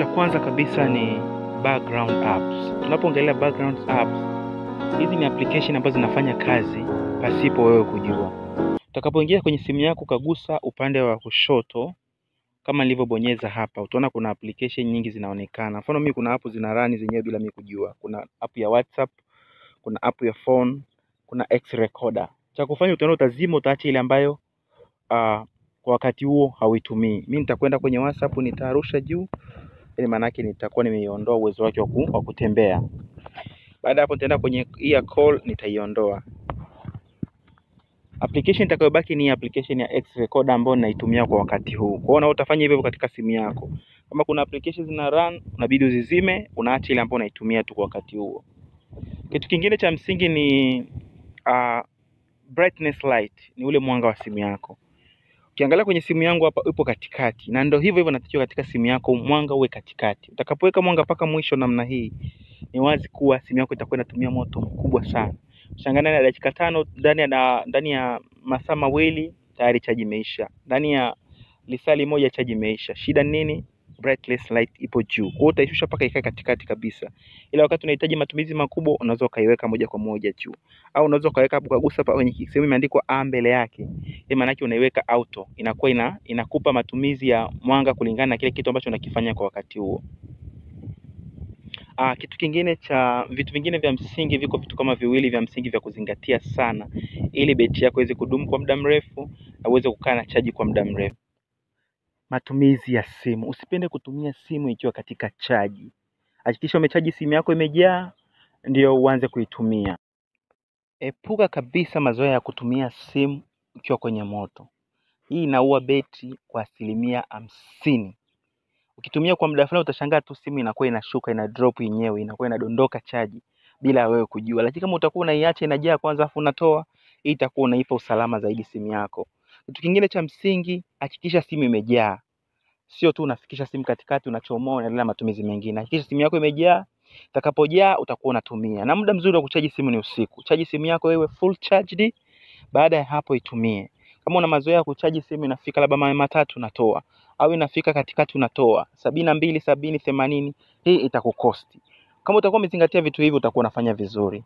Kitu cha kwanza kabisa ni background apps. Tunapoongelea background apps, hizi ni application ambazo zinafanya kazi pasipo wewe kujua. Utakapoingia kwenye simu yako ukagusa upande wa kushoto kama nilivyobonyeza hapa, utaona kuna application nyingi zinaonekana. Mfano mimi kuna app zina run zenyewe bila mimi kujua. Kuna app ya WhatsApp, kuna app ya phone, kuna X recorder. Cha kufanya utaona utazima, utaacha ile ambayo kwa wakati huo hauitumii. Mimi nitakwenda kwenye WhatsApp, nitarusha juu, yani maana yake nitakuwa nimeiondoa uwezo wake wa kutembea. Baada hapo nitaenda kwenye hii ya call, nitaiondoa. Application itakayobaki ni application ya X recorder ambayo ninaitumia kwa wakati huu. Kwa hiyo utafanya hivyo katika simu yako. Kama kuna applications zina run, unabidi uzizime, unaacha ile ambayo unaitumia tu kwa wakati huo. Kitu kingine cha msingi ni brightness light, ni ule mwanga wa simu yako. Ukiangalia kwenye simu yangu hapa ipo katikati, na ndio hivyo hivyo natakiwa katika simu yako mwanga uwe katikati. Utakapoweka mwanga mpaka mwisho namna hii, ni wazi kuwa simu yako itakuwa inatumia moto mkubwa sana. Ushangaa ndani ya dakika 5, ndani ya masaa 2 tayari chaji imeisha. Ndani ya lisali moja chaji imeisha. Shida nini? Brightness light ipo juu. Kwa hiyo utaishusha mpaka ikae katikati kabisa. Ila wakati unahitaji matumizi makubwa unaweza ukaiweka moja kwa moja juu. Au unaweza ukaweka hapo ukagusa hapa kwenye sehemu imeandikwa A mbele yake. Hii maana yake unaiweka auto. Inakuwa inakupa matumizi ya mwanga kulingana na kile kitu ambacho unakifanya kwa wakati huo. Kitu kingine cha vitu vingine vya msingi, viko vitu kama viwili vya msingi vya kuzingatia sana ili betri yako iweze kudumu kwa muda mrefu na uweze kukaa na chaji kwa muda mrefu. Matumizi ya simu. Usipende kutumia simu ikiwa katika chaji. Hakikisha umechaji simu yako imejaa ndio uanze kuitumia. Epuka kabisa mazoea ya kutumia simu ikiwa kwenye moto. Hii inaua betri kwa 50%. Ukitumia kwa muda fulani utashangaa tu simu inakuwa inashuka, ina drop yenyewe, inakuwa inadondoka chaji bila wewe kujua. Lakini kama utakuwa unaiacha inajaa kwanza afu unatoa, hii itakuwa unaipa usalama zaidi simu yako. Kitu kingine cha msingi, hakikisha simu imejaa. Sio tu unafikisha simu katikati unachomoa unaendelea matumizi mengine. Hakikisha simu yako imejaa. Itakapojaa utakuwa unatumia. Na muda mzuri wa kuchaji simu ni usiku. Chaji simu yako iwe full charged, baada ya hapo itumie. Kama una mazoea ya kuchaji simu inafika labda mawe 3 unatoa, au inafika katikati unatoa 72, 70, 80, hii itakukosti. Kama utakuwa umezingatia vitu hivi utakuwa unafanya vizuri.